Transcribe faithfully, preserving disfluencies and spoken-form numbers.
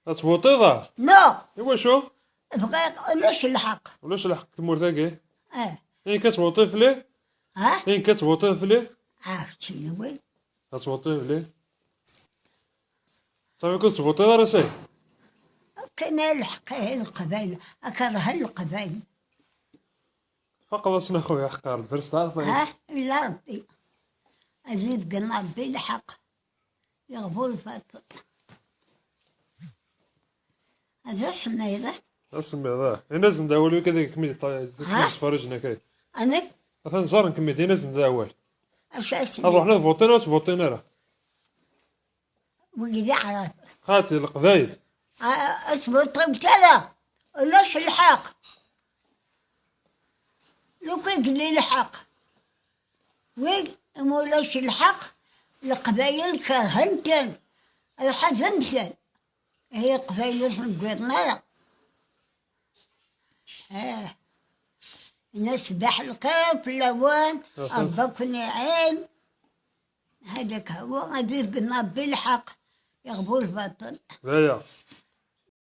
Ad tvuṭiḍ, ah? No. Iwacu? Bɣiɣ ulac lḥeqq. Ulac lḥeqq deg tmurt-agi? Eh. Ayen kan tvuṭiḍ fell-i? Ha? Ayen kan tvuṭiḍ fell-i? Ah, keččini wi? Ad tvuṭiḍ fell-i? Safi ur tettvuṭiḍ ara say? Kan lḥeqq, eh, Leqbayel, ad kerhen Leqbayel. Tfaqeḍ-asen a xuya, ḥeqq Rebbi, ur s-tɛerfeḍ. Ha? Illa Rebbi. Ad yefk Rebbi lḥeqq. Yeɣbu lbaṭel. Ad asemmiḍ. Asemmiḍ, ah. Ini-asen-d awal wigi ad kem-id-ṭṭ-, ad kem-id-sferrǧen akka. Amek? Atan ẓẓaren-kem-id, ini-asen-d awal. Acu asemmiḍ? Ad ruḥen ad vuṭin, ur ttvuṭin ara. Wigi d aɛrab. Xaṭi, Leqbayel. Ur ttvuṭimt ara. Ulac lḥeqq. Lukan yelli lḥeqq. Wid ma ulac lḥeqq, Leqbayel kerhen-ten, ad ḥadem-ten. Ihi Leqbayel ur ten-wwiḍen ara. Ah. Ini-as ṣbaḥ lxir fell-awen, Rebbi ad ken-iɛin. Hadaak huwa, ad yefk Rebbi lḥeqq, yeɣbu lbaṭel. D aya.